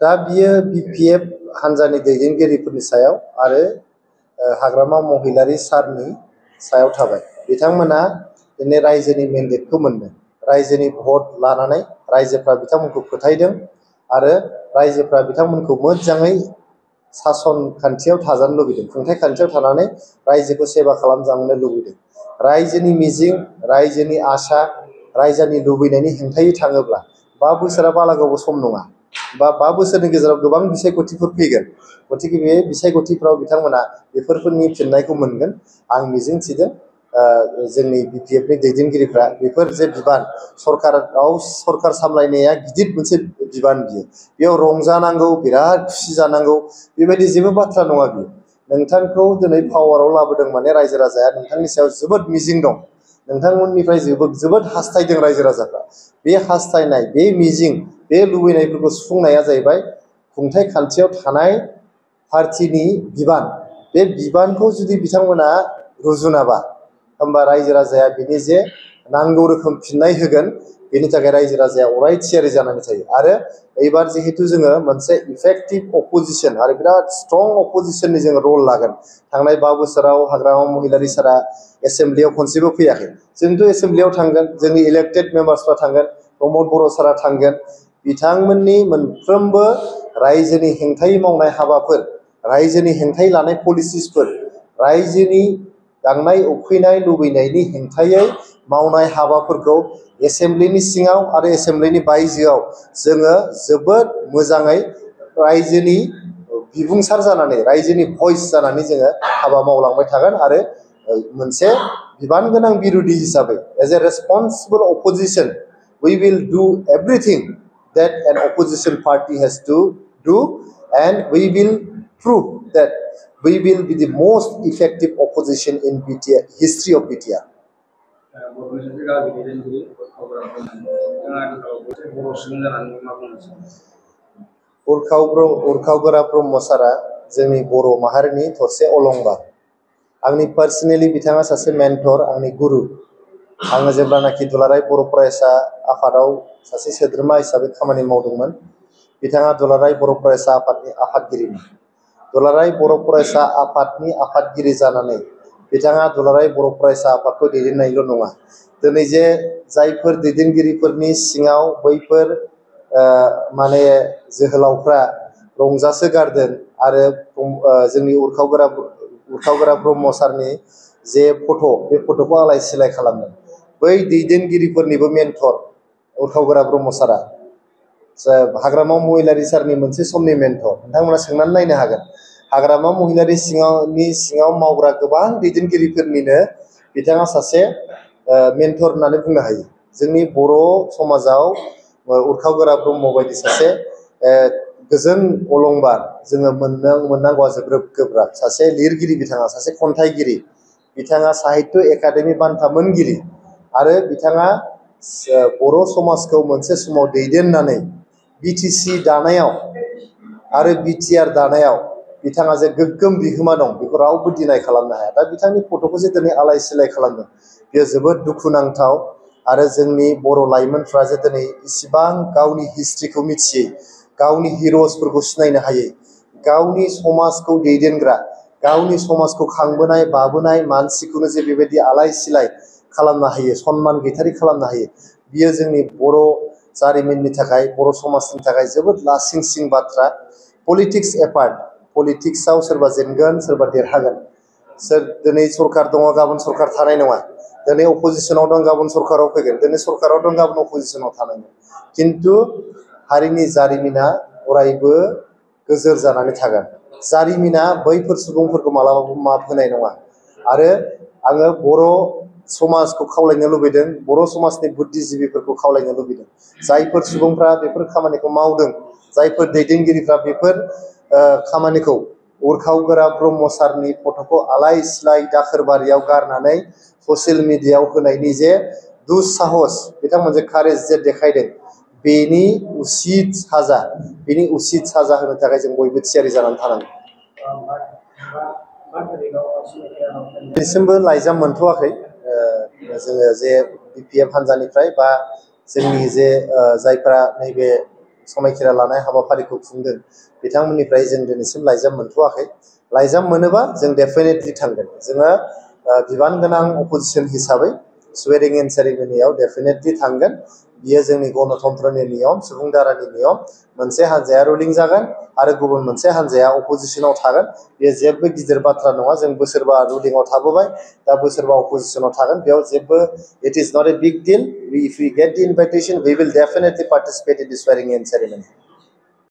दा बियो बिपिएफ हान्जानि दैदेनगिरिफोरनि सायाव आरो हाग्रामा महिलारी सारनि सायाव थाबाय। बिथांमोना दिनै रायजोनि मेन्डेटखौ मोनदों। रायजोनि भट लानानै रायजोफ्रा बिथांमोनखौ फोथायदों आरो रायजोफ्रा बिथांमोनखौ मोजाङै सासन खान्थियाव थाजानो लुबैदों, खुंथाय खान्थियाव थानानै रायजोखौ सेवा खालामजानो लुबैदों। रायजोनि मिजिं, रायजोनि आसा, रायजोनि लुबैनायनि हेंथायै थाङोब्ला 5 बोसोरा बाला गोबाव सम नङा, बा 5 बोसोरनि गेजेराव गोबां बिसायख'थिफोर फैगोन। गतिके बे बिसायख'थिफ्राव बिथांमोना बेफोरनि फिननायखौ मोनगोन। आं मिजिंथिदों जोंनि बिपिएफनि दैदेनगिरिफ्रा बेफोर जे बिबान, सरकार सामलायनाया गिदिर मोनसे बिबान, बेयाव रंजानांगौ, बिराद खुसि जानांगौ बेबायदि जेबो बाथ्रा नङा। बियो नोंथांखौ दिनै पावाराव लाबोदों माने रायजो राजाया नोंथांनि सायाव जोबोद मिजिं दं, नोंथांमोननिफ्राय जोबोद हास्थायदों रायजो राजाफ्रा। बे हास्थायनाय, बे मिजिं, बे लुबैनायफोरखौ सुफुंनाया जाहैबाय खुंथाय खान्थियाव थानाय पार्टिनि बिबान। बे बिबानखौ जुदि बिथांमोना रुजुनाबा होमबा रायजो राजाया बिनि जे नांगौ रोखोम फिननाय होगोन, बेनि थाखाय रायजो राजाया अराय थियारि जानानै थायो। आरो एबार जिहेतु जोङो मोनसे इफेक्टिभ अपोजिसन आरो बिराद स्ट्रं अपोजिसननि जोङो रल लागोन। थांनाय 5 बोसोराव हाग्रामा महिलारी सारा एसेम्ब्लियाव खनसेबो फैयाखै। जोंथ' एसेम्ब्लियाव थांगोन, जोंनि इलेक्टेड मेम्बार्सफ्रा थांगोन, प्रमद बर' सारा थांगोन। बिथांमोननि मोनफ्रोमबो रायजोनि हेंथायै मावनाय हाबाफोर, रायजोनि हेंथायै लानाय पलिसिसफोर, रायजोनि गांनाय उखैनाय लुबैनायनि हेंथायै मावनाय हाबाफोरखौ एसेम्ब्लिनि सिङाव आरो एसेम्ब्लिनि बायजोआव जोङो जोबोद मोजाङै रायजोनि बिबुंसार जानानै, रायजोनि भइस जानानै जोङो हाबा मावलांबाय थागोन। आरो मोनसे बिबान गोनां बिरोधि हिसाबै as a रेसपन्सिबल opposition we will do everything that an opposition party has to do, and we will prove that we will be the most effective opposition in BTR, history of BTR. Urkhao Brahma सारा जोंनि बर' माहारिनि थरसे अलंबार। आंनि पार्सनेलि बिथाङा सासे mentor, आंनि गुरु। आङो जेब्लानाखि दुलाराय बर' फरायसा आफादाव सासे सोद्रोमा हिसाबै खामानि मावदोंमोन, बिथाङा दुलाराय बर' फरायसा आफादनि आफादगिरिमोन। दुलाराय बर' फरायसा आफादनि आफादगिरि जानानै बिथाङा दुलाराय बर' फरायसा आफादखौ दैदेननायल' नङा, दिनै जे जायफोर दैदेनगिरिफोरनि सिङाव बैफोर माने जोहोलावफ्रा रंजासो गारदों आरो जोंनि उरखावगोरा ब्रह्म सारनि जे फट', बे फट'खौ आलाय सिलाय खालामदों। बै दैदेनगिरिफोरनिबो मेन्टर उरखावगोरा ब्रह्म सारा हाग्रामा महिलारी सारनि मोनसे समनि मेन्टर। नोंथांमोना सोंनानै नायनो हागोन, हाग्रामा महिलारी सिङाव मावग्रा गोबां दैदेनगिरिफोरनिनो बिथाङा सासे मेन्टर होननानै बुंनो हायो। जोंनि बर' समाजाव उरखावगोरा ब्रह्म बायदि सासे गोजोन अलंबार जोङो मोननांगौआ जोबोद गोब्राब। सासे लिरगिरि, बिथाङा सासे खन्थाइगिरि, बिथाङा साहित्य एकाडेमि बान्था मोनगिरि, आरो बिथाङा बर' समाजखौ मोनसे समाव दैदेननानै बिटिसि दानायाव आरो बिटिआर दानायाव बिथाङा जे गोग्गोम बिहोमा दं, बेखौ रावबो डिनाय खालामनो हाया। दा बिथांनि फट'खौ जे दिनै आलाय सिलाय खालामदों, बेयो जोबोद दुखुनांथाव। आरो जोंनि बर' लाइमोनफ्रा जे दिनै इसिबां गावनि हिस्ट्रिखौ मिथियै, गावनि हिर'सफोरखौ सिनायनो हायै, गावनि समाजखौ दैदेनग्रा, गावनि समाजखौ खांबोनाय बाबोनाय मानसिखौनो जे बेबायदि आलाय सिलाय खालामनो हायो, सनमान गैथारि खालामनो हायो, बियो जोंनि बर' जारिमिननि थाखाय, बर' समाजनि थाखाय जोबोद लासिंसिं बाथ्रा। पलिटिक्स एपार्ट, पलिटिक्सआव सोरबा जेनगोन, सोरबा देरहागोन। दिनै सरकार दङ, गाबोन सरकार थानाय नङा। दिनै अपोजिसनाव दं, गाबोन सरकाराव फैगोन। दिनै सरकाराव दं, गाबोन अपोजिसनाव थानांगोन। खिन्थु हारिनि जारिमिना अरायबो गोजोर जानानै थागोन। जारिमिना बैफोर सुबुंफोरखौ मालाबाबो माफ होनाय नङा। आरो आङो बर' समाजखौ खावलायनो लुबैदों, बर' समाजनि बुद्धिजिबिफोरखौ खावलायनो लुबैदों, जायफोर सुबुंफ्रा बेफोर खामानिखौ मावदों, जायफोर दैदेनगिरिफ्रा बेफोर खामानिखौ उरखावगोरा ब्रह्म सारनि फट'खौ आलाय सिलाय दाखोरबारियाव गारनानै ससियेल मिडियायाव होनायनि जे दुस्साहस, बिथांमोनजों कारेज जे देखायदों, बेनि उसित साजा होनो थाखाय जों बयबो थियारि जानानै थानांगौ। दिनैसिमबो लाइजाम मोनथ'वाखै जोङो जे बिपिएफ हान्जानिफ्राय बा जोंनि जे जायफ्रा नैबे समायखिरा लानाय हाबाफारिखौ खुंदों बिथांमोननिफ्राय जों दिनैसिम लाइजाम मोनथ'वाखै। लाइजाम मोनोबा जों डेफिनेटलि थांगोन। जोङो बिबान गोनां अपोजिसन हिसाबै स्वेरिं इन सेरेमनियाव डेफिनेटलि थांगोन। बियो जोंनि गणतन्त्रनि नियम, सुबुं दारानि नियम। मोनसे हान्जाया रुलिं जागोन आरो गुबुन मोनसे हान्जाया अपोजिसनाव थागोन। बेयो जेबो गिदिर बाथ्रा नङा। जों बोसोरबा रुलिंआव थाबोबाय, दा बोसोरबा अपोजिसनाव थागोन। बेयाव जेबो it is not a big deal. If we get the invitation we will definitely participate in the swearing in ceremony.